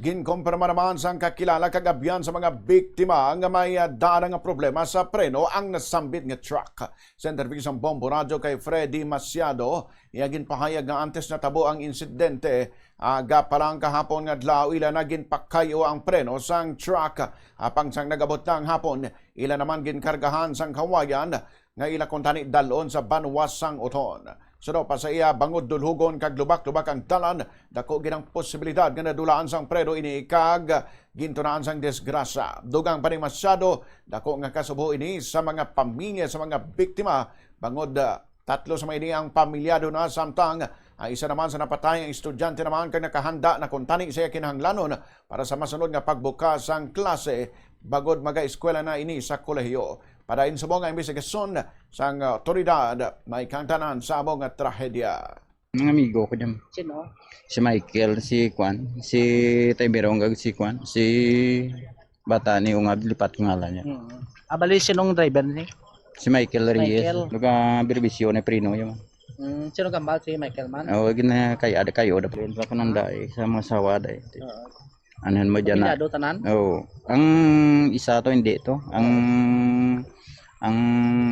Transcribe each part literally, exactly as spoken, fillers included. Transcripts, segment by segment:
Ginkumpirma naman sang kakilala kag abyan sa mga biktima nga may, ah, daan nga problema sa preno ang nasambit nga truck. Sa interview sang Bombo Radyo kay Freddy Masiado, iya ginpahayag nga antes natabo ang insidente, aga pa lang kahapon nga adlaw, ila na ginpakayo ang preno sang truck. Apang sang nag-abot na ang hapon, ila naman ginkargahan sang kawayan nga ila kuntani dal-on sa banwa sang Oton. Suno pa sa iya, bangod dulhugon kag lubak-lubak ang dalan, dako gid ang posibilidad nga nadulaan sang preno ini kag gintunaan sang disgrasya. Dugang pa ni Masiado, dako nga kasubo ini sa mga pamilya sa mga biktima, bangod, ah, tatlo sa mga ini ang pamilyado na, samtang ang isa naman sa napatay ang estudyante naman kag nakahanda na kuntani sa iya kinahanglanon para sa masunod nga pagbukas sang klase, bangod maga-eskwela na ini sa kolehiyo. Padayon subong ang imbestigasyon sang awtoridad, may kaangtanan sa amo nga trahedya. Ang amigo ko dyan. Sino? Si Michael, si Kwan, si Timirong, kag si Kwan, si bata ni Ungab, lipat ko ngalan niya. Mm. Ah, bali, sinong driver ni? Si Michael Reyes. Michael. Luga, Birbisyo na prino yun. Mm, sino gambal si Michael man? Oo, gina kay ada kayo da. Sa kananda, eh, sa mga sawa da, eh. Oo. Ano mo dyan na? Pamilyado tanan? Oo. Ang isa to, hindi to. Ang, ang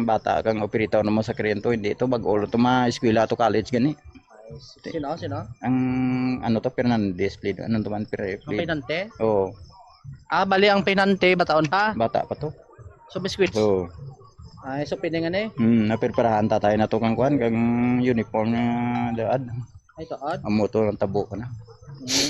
bata kang operator na mo sa Kriento, hindi to. Bag-o to, ma-eskwela to, college gani. Ay, sino, sino? Ang ano to, Fernandez, plead. Ano to man, pre-, Ang plead? Pinante? Oo. Ah, bali ang pinante, bataon pa? Bata pa to. So, biscuits? Oo. Ay, so pwede nga ni? Hmm, napirpirahan tatay na to kang kuan, kang uniform nga daad. Ay, taad? Amo to, ang tabo ka na. Mm.